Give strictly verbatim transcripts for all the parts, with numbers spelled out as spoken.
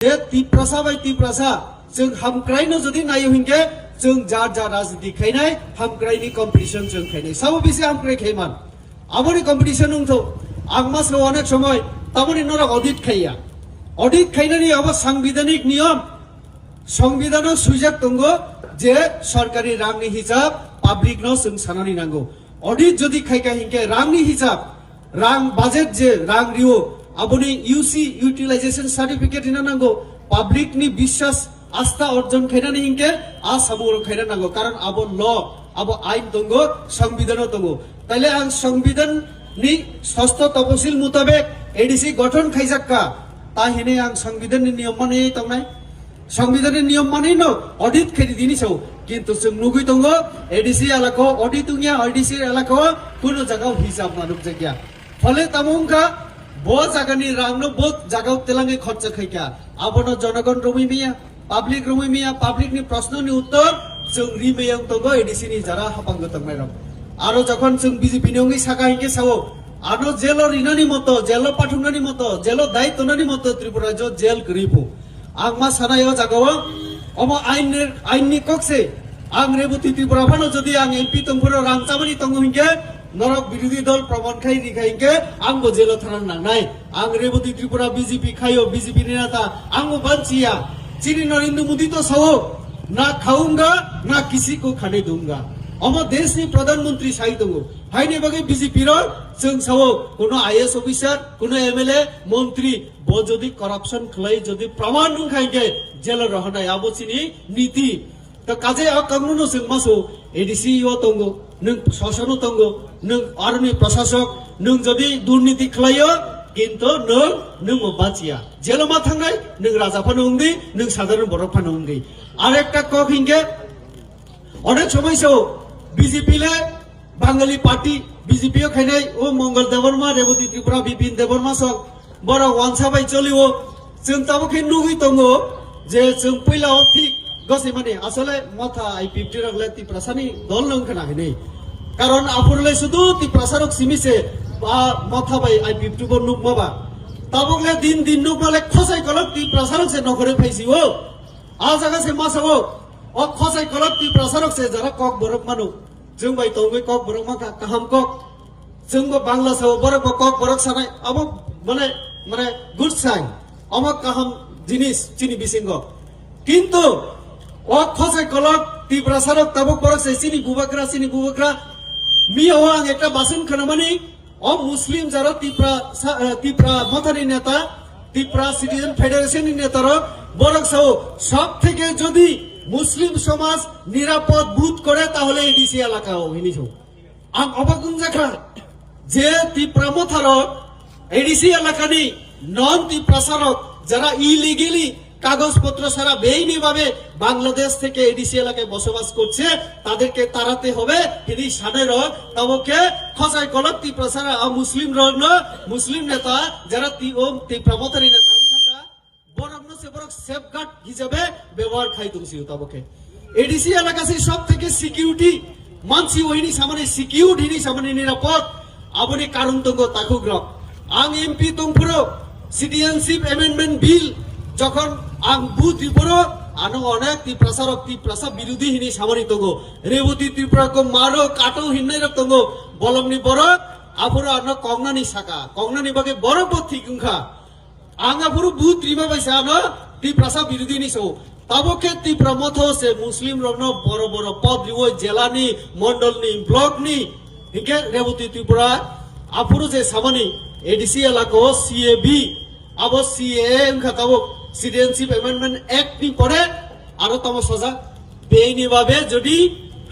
Je Tiprasa bai Tiprasa, chwng hamkraino jodi naio hinkhe, chwng jar jar rajniti khainai, hamkraini competition chwng khainai. Sabo bisi hamkrai khaiman. Aboni competition wngtho. Ang ma sao onek somoi, tamoni norok audit khaiya. Audit khainani abo sangbidanik niyom. Songbidano swijak tongo je sorkari rangni hisab public no chwng sanani nango. Audit jodi khaika hinkhe rangni hisab, rang budget je rang rio, aboni U C utilization certificate hina nango, public ni biswas asta orjon khainani hinkhe a samung rok khaina nango, karon abo law, abo ain tongo, songbidano tongo. Taile ang songbidhan ni sosto taposil mutabek A D C gothon khaijakka, ta hine ang songbidhan ni niyom mani tongnai. Songbidhan ni niyom mani no audit khaidi dini sao, kintu chwng nugui tongo A D C elaka o audit wngya, A D C elaka o kunu jaga o hisab ma nukjakya. Phole tamo wngkha, bo jagani rangno bo jagao telangwi khorcha khaikha. Abono jonogon romwi maya, public romwi maya, public ni proshno ni uttor chwng ri maya wng tongo A D C ni jara hapang gotong nairok. Aro jokhon chwng B J P ni wngwi saka hinkhe sao, ano jelo rinani moto, jelo pathungnani moto, jelo dai tonani moto Tripura rajyo jel kwrwi phu. Ang ma sanai o jaga o, omo ain ni, ain ni kok se. Ang Reboti Tripura phano jodi ang M P tongphuru rang chamani tongo hinkhe, norok birodhi dol proman khai rikha hinkhe, ang bo jelo thana nangnai. Ang Reboti Tripura B J P khaio, B J P ni neta, ang bo banchiya. Chini Narendra Modi to sao, "Na khaunga, na kisi ko khane dunga." Omo desh ni Pradhan Mantri sai tongo. Haini bagwi B J P ro chwng sao, kuno I A S officer, kuno M L A, montri, bo jodi corruption khlai, jodi praman wngkha hinkhe jelo rohonai, abo chini niti. To kaje o kangno no chwng maso A D C o tongo, nwng sosano tongo, nwng aroni prasasok, nwng jodi durniti khlaio, kinto nwng, nwng bo bachiya. Jelo ma thangnai, nwng raja phano wngdi, nwng sadharon borok phano wngdi. Arekta kok hinkhe, onek somoi so B J P le Bangali party, B J P o khainai o Mongol Debbarma, Reboti Tripura, Bipin Debbarma sok, borok wansa bai choli o. Chwng tabuk khe nugwi tongo je chwng puila o thik gosai mani asole motha I P F T rok le Tiprasa ni dol no wngkha na hinwi. Karon aphuru le sudu Tiprasa rok simi se ba motha bai I P F T bo nukma ba. Tabuk le din din nukma le khosai kolok Tiprasa rok se nokhore phaisi o. A jaga se masa o. O khosai kolok Tiprasa rok se jara kok borok manu. Chwng bai tongwi kok borok mankha kaham kok. Chwng bo Bangla sao, borok bo kok borok sanai. Abo mane, mane good sign. Omo kaham jinis chini bisingo. Kintu o khosai kolok Tiprasa rok tabuk borok se chini bubagra, chini bubagra. Miya o ang ekta basun khanamani, o Muslim jara Tipra sa-, eh, Tipra mothani neta, Tipra Citizen Federation ni neta rok, borok sao, "Sob theke jodi Muslim somaj nirapod bodh kore tahole A D C elaka o," hini sao. Ang obak wngjakha je Tipra motha rok A D C elakani non Tiprasa rok jara illegally কাগজপত্র ছাড়া বেআইনি ভাবে বাংলাদেশ থেকে এডিসি এলাকায় বসবাস করছে, তাদেরকে তাড়াতে হবে। Hini sanai rok tabuk khe khosai kolok Tiprasa rok, a Muslim rok no, Muslim neta jara ti-, o Tipra mothani neta wng thangkha, borok no se borok safeguard hisabe bebohar khai tong sio tabuk khe. A D C elaka se sob theke security mansi o hini samani security hini samani nirapod. Aboni karon tongo takhuk rok. Ang M P tongphuru Citizenship Amendment Bill jokhon ang vote riporo ano onek Tiprasa rok Tiprasa birodhi hini samani tongo. Reboti Tripura ko maro kato hinnai rok tongo. Bolongni borok aphuru ano kongnani saka. Kongnani bagwi borok bo thik wngkha. Ang aphuru vote rima bai sa ano Tiprasa birodhi ni so. Tabuk khe Tipra motha se Muslim rokno boro boro pod riwi jela ni, mondol ni, block ni, hinkhe Reboti Tripura aphuru je samani A D C elaka o C A B, abo C A A wngkha tabuk Citizenship Amendment Act ni pore aro tamo sajak. Bini babe jodi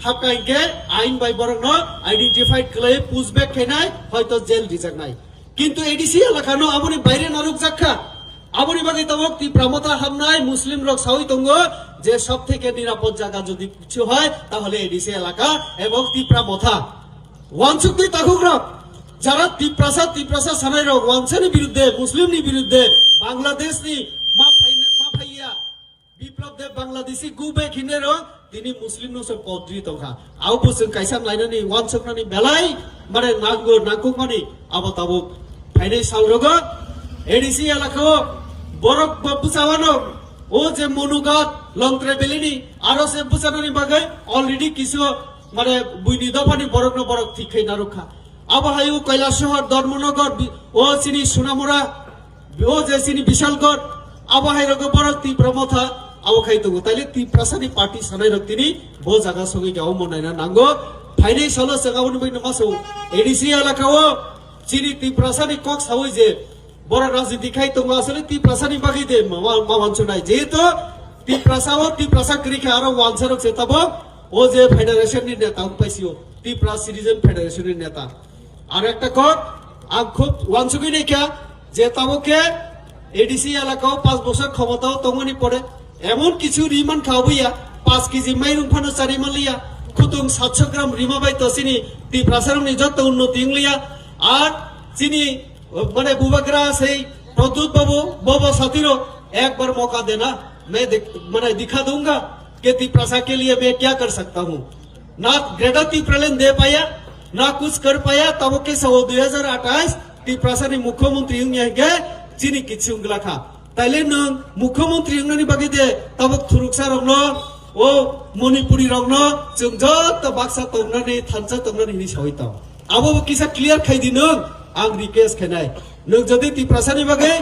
hapka hinkhe ain bai borokno identified khlai pushback khainai, hoito jail rijaknai. Kintu A D C elakano aboni baire narwkjak kha. Aboni bagwi tabuk Tipra motha hamnai Muslim rok sawi tongo je sob theke nirapod jaga jodi kichu hoy tahole A D C elaka ebong Tipra motha. Wansukdi takhuk rok, jara Tiprasa, Tiprasa sanai rok wansani biruddhe, Muslim ni biruddhe, Bangladesh ni ma phai-, ma phaiya. Biplab Deb Bangladeshi go back hinwi rw, tini Muslim no se podri tongkha. Abo bo chwng kaisa nainani, wansuknani belai, mane nango, nangkukmani, abo tabuk phainai sal rogo, A D C elaka o, Borok bo bwsawano o je Monugat Longtrai Valley ni aro se bwsanani bagwi already kisu mane buini dophani borokno borok thik khai narwkha. Abo hai o Kailasahar, Dharmanagar, bi-, o chini Sonamura, o je chini Bishalgarh, abo hai rogo borok Tipra Motha abo khai tongo. Taile Tiprasani party sanai rok tini bo jaga sogwi ga omo naina nango. Phainai salo chwng aboni bagwi no maso A D C elaka o chini Tiprasani kok sawi je Borok rajniti khai tongo, asole Tiprasani bagwi de ma, ma, ma wansuknai. Jehetu Tiprasa o Tiprasa kwrwi kha, aro wansarok se tabok o je federation ni neta wng paisio, Tipra Citizen Federation ni neta. Aro ekta kok, ang khub wansugwi naikha je tabok khe A D C elaka o panch bosor khomota o tongmani pore emon kichu ri mankha oboya, panch kg mairung phano chari manliya, khutung satso gram rima bai to chini Tiprasa rokni joto unnoti wngliya. Ar chini Mane bubagra sei Pradyut Babu, bobo satiro ek bar moka dena, main dikh-, mane dikha dunga ke Tiprasa ke liye main kya kar sakta hu. Na Greater Tipraland de paya, na kuch kar paya, tabo ke sao dui hazar athais Tiprasa ni Mukhyamantri wngya hingke chini kichu wngla kha. Taile nwng Mukhyamantri wngnani bagwi de tabok Thuruksa rokno, o Manipuri rokno chwng joto baksa tongnani, thansa tongnani hinwi sawi tong. Abo bo kisa clear khai di nwng, ang request khainai. Nwng jodi Tiprasani bagwi,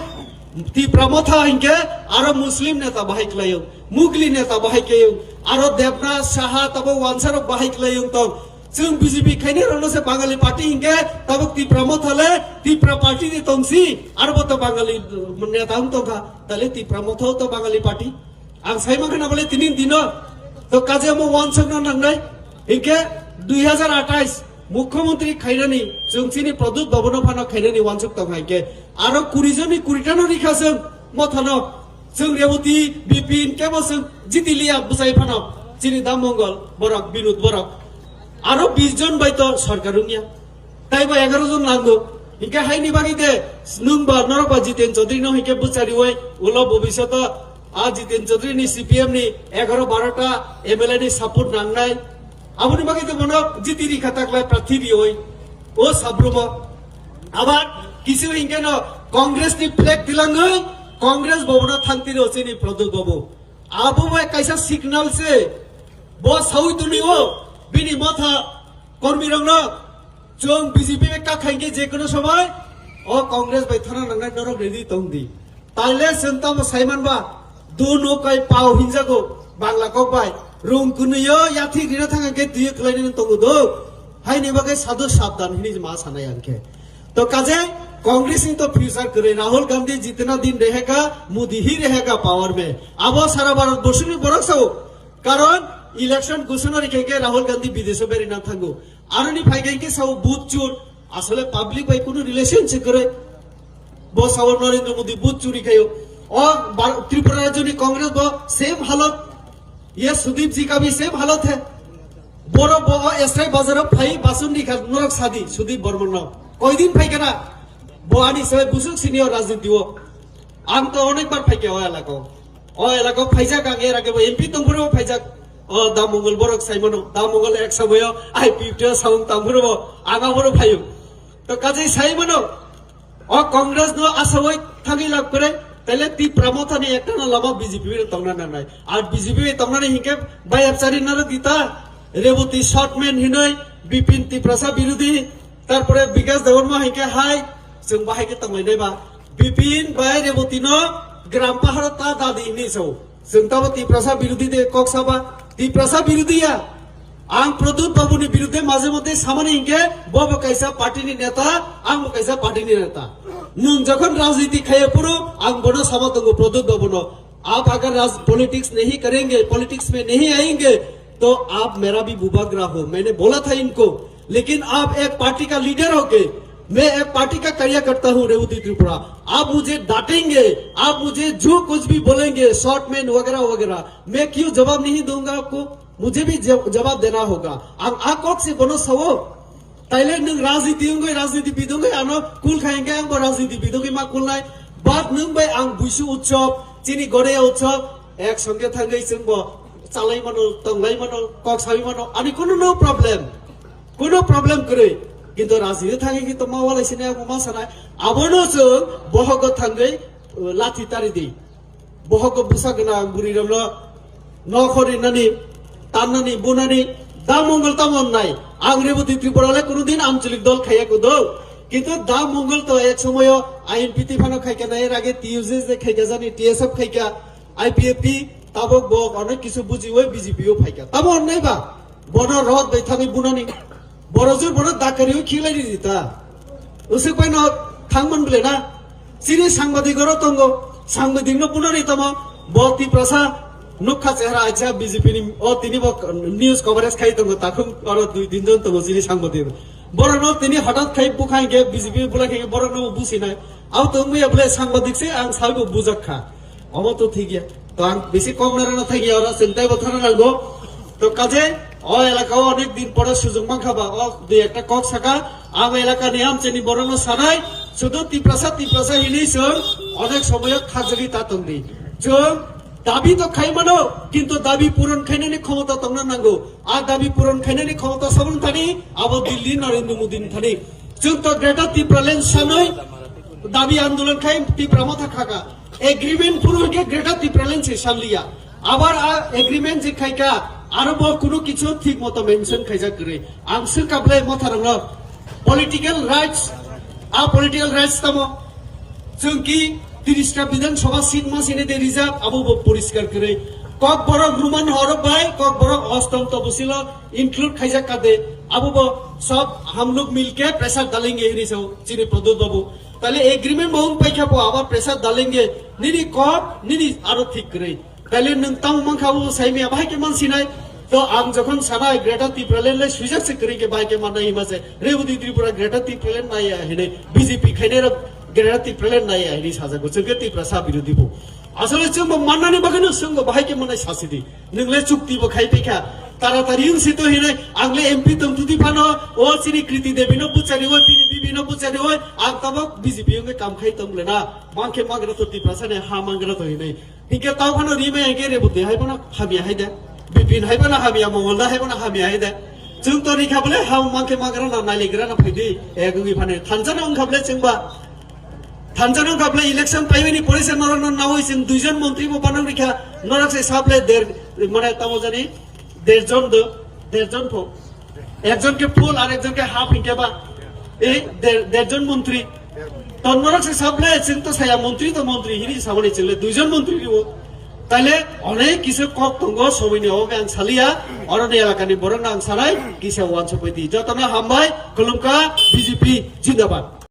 Tipra Motha hinkhe aro Muslim neta bahai khlaiyung, Mugli neta bahai khlaiyung, aro Debnath Saha tabo wansarok bahai khlaiyung tong. Chwng B J P khainai rokno se Bangali party hinkhe tabuk Tipra Motha le Tipra party ni tongsi, aro bo to Bangali, uh, neta wng tongkha, tale Tipra Motha to Bangali party. Ang sai mankha na bole tini dino to kaje omo wansuk na nangnai. Hinkhe dui hazar athais Mukhyamantri khainani chwng chini Pradyut Babuno phano khainani wansuk tong hai khe aro kuri joni kuri tano rikha chwng Mothano. Chwng Reboti, Bipin, kebo chwng jiti liya bwsai phano chini Da Mongol borok, Binod borok. Aro bis jon bai to sarkar wngya. Tai bo egaroh jon nango. Hinkhe haini bagwi de nwng ba norok ba Jiten Chaudhary no hinkhe bwchariwi ulo bobisyoto a Jiten Chaudhary ni C P M ni egaroh baroh ta M L A ni support nangnai. Aboni bagwi de bono jiti rikha taklai prarthi riwi. O sabrumo. Abar kisu hinkhe no Congress ni flag tilangwi Congress bobono thangtiri o chini Pradyut Babu. Abo bai kaisa signal se. Bo sawi tuni o bini Motha kormi rokno chwng B J P bai kakhain khe je kono somoi o Congress bai thana nangnai norok ready tong di. Taile chwng tamo saiman ba, duno kai pao hinjago Bangla kok bai, rung kunui o yathik rina thang khe twi khlai nini tongo do. Haini bagwi sadu sabdan hini ma sanai ang khe. To kaje Congress ni to future kwrwi, Rahul Gandhi jitna din rehega, Modi hi rehega power mein. Abo sara Bharat borsoni borok sao. Karon election gusuna rikhe khe Rahul Gandhi bidesh o beri nang thango. Aroni phai khe sao booth chur. Asole public bai kunu relationship kwrwi. Bo sao Narendra Modi booth churi khayo. O Bar-, Tripura rajyoni Congress bo same halot. Ye Sudip ji ka bhi same halot hai. Boro bo o S I bazar o phai basun di kha norok sadi Sudip Barman no. Koi din phai kana? Bo ani sai busuk senior rajniti o. Ang to onek bar phai khe o elako. O elako phaijak ang er age bo M P tongphuru bo phaijak. O Da Mongol borok sai mano. Da Mongol ek samoyo I P F T o saung tangphuru bo ang aboro phaio. To kajai sai mano. O Congress no asawai thangwi lab kore. Tele Tipra Motha ni ekta na lama B J P bai tongna nangnai. Ar B J P bai tongnani hinkhe bayap chari narok dita. Reboti short man hinoi Bipin Tiprasa birodhi. Tarpore Bikash Debbarma hinkhe hai. Chwng bahai khe tonglainai ba. Bipin bai Reboti no gram paharo ta dadi hinwi sao. Chwng tabo Tiprasa birodhi de kok saba. Tiprasa birodhi ya. Ang Pradyut Babu ni birodhe maje moddhe samani hinkhe bo bo kaisa party ni neta, ang bo kaisa party ni neta. Nwng jokhon rajniti khaiya phuru ang bono sama tongo Pradyut Babu no. आप अगर राज-, पॉलिटिक्स नहीं करेंगे, पॉलिटिक्स में नहीं आएंगे, तो आप मेरा भी बुबागरा हो। मैंने बोला था इनको, लेकिन आप एक पार्टी का लीडर होके, मैं एक पार्टी का कार्यकर्ता हूँ, रेवती त्रिपुरा। आप मुझे डांटेंगे, आप मुझे जो कुछ भी बोलेंगे, शॉर्टमैन वगैरह वगैरह, मैं क्यों जवाब नहीं दूंगा आपको? मुझे भी जव-, जवाब देना होगा। Ang a kok se bono sao. Taile nwng rajniti wngwi, rajniti bidongwi ano kul khai hwnkhe ang bo rajniti bidongwi ma kulnai. But nwng bai ang buisu utsob, chini Goreya utsob, ek songkhe thangwi chwng bo chalai mano, tonglai mano, kok sawi mano, ani kunu no problem. Kunu problem kwrwi. Kintu rajniti thangwi khe to ma walai sinai, abo ma sanai. Abono chwng bohogo thangwi lathi tari di. Bohok bwsa gwnang bwrwi rokno nokho rinani, tannani, bunani, da Mongol tamo wngnai. Ang Reboti Tripura le kunudin amchulik dol khaiya kudo. Kintu da Mongol to ek somoyo I N P T phano khaikha nai, er age T U J J khaikha jani, T S F khaikha, I P F T, tabok bo onek kisu bujiwi B J P o phaikha. Tamo wngnai ba? Bono rot bai thangwi bunani. Borok jor bono dakari o khilai di ta. Usuk bai no thangman bole na. Chini sangbadik oro tongo. Sangbadik no bunani tamo. Bo Tiprasa nukha chehra acha B J P ni o tini bo news coverage khai tongo. Takhum oro dui din jon tongo chini sangbadik. Borok no tini hothat khai bukhai ge B J P bulai khai borok no businai. Au tongwi bole sangbadik se ang saibo bujak kha. Omo to thik ya. To ang bisi kok narana thangya oro chwng taibo thana nango. To kaje o elaka o onek din pore sujung mankha ba o dui ekta kok saka ang elaka ni amcheni borokno sanai sudu Tiprasa Tiprasa hinwi chwng onek somoyo khajagwi ta tongdi. Chwng dabi to khai mano kintu dabi puron khainani khomota tongna nango. A dabi puron khainani khomota sabun thani abo Delhi Narendra Modi ni thani. Chwng to Greater Tipraland sanwi dabi andolon khai Tipra motha khaka. Agreement phuru hwnkhe Greater Tipraland se sanliya. Abar a agreement je khaika, aro bo kunu kichu thik moto mention khaijak kwrwi. Ang swkha ble motha rokno political rights, a political rights tamo? Chwng ki tiris ta Bidhan Sabha seat ma sini de reserve, abo bo poriskar kwrwi. Kokborok Roman horok bai, Kokborok Ostom Topsilo include khaijak kade, abo bo sob hum log milke paisa dalenge hini sao chini Pradyot Babu. Tale agreement bo wng paikha bo abo paisa dalenge nini kok nini aro thik kwrwi. Tale nwng tamo mankha bo saimya bahai ke man sinai. To ang jokhon sanai Greater Tipraland le swijak se kwrwi ke bahai ke man nai hima se Reboti Tripura Greater Tipraland nai ya hini B J P khainai rok Greater Tipraland nai ya hini sajak bo chwng ke Tiprasa birodhi bo. Asole chwng bo mannani bagwi no chwng bo bahai ke manai sasi di. Nwng le chukti bo khai twi kha. Taratari wng si to hinai ang le M P tong tudi phano o chini Kriti Devi no buchari oi bini bibi no buchari oi ang tabok B J P wng kam khai tong le na. Mang khe magra to Tiprasa ne ha magra to hinai. Hingke tau phano ri mai hingke Reboti hai phano hamya hai de. Bipin hai phano hamya, Mongol da hai phano hamya hai de. Chwng to ri kha bole ha mang khe magra na nai le gra na phai di. Ek wngwi phano thansa no wng kha bole chwng ba. Thansa no wng kha bole election paimani pore se norok no nawi chwng duijon montri bo banang ri kha. Norok se sable der mane tamo jani derjon do, derjon pho. Ekjon ke full ar ekjon ke half hingke ba. Ei der, derjon montri. To norok se sable chwng to saya montri to montri hini saboni chwng le duijon montri riwo. Taile onek kisu kok tongo somoini obo ang saliya. Oroni elakani borok no ang sanai kisa wansuk bai di. Jotono hambai, khulumkha, B J P jindabad.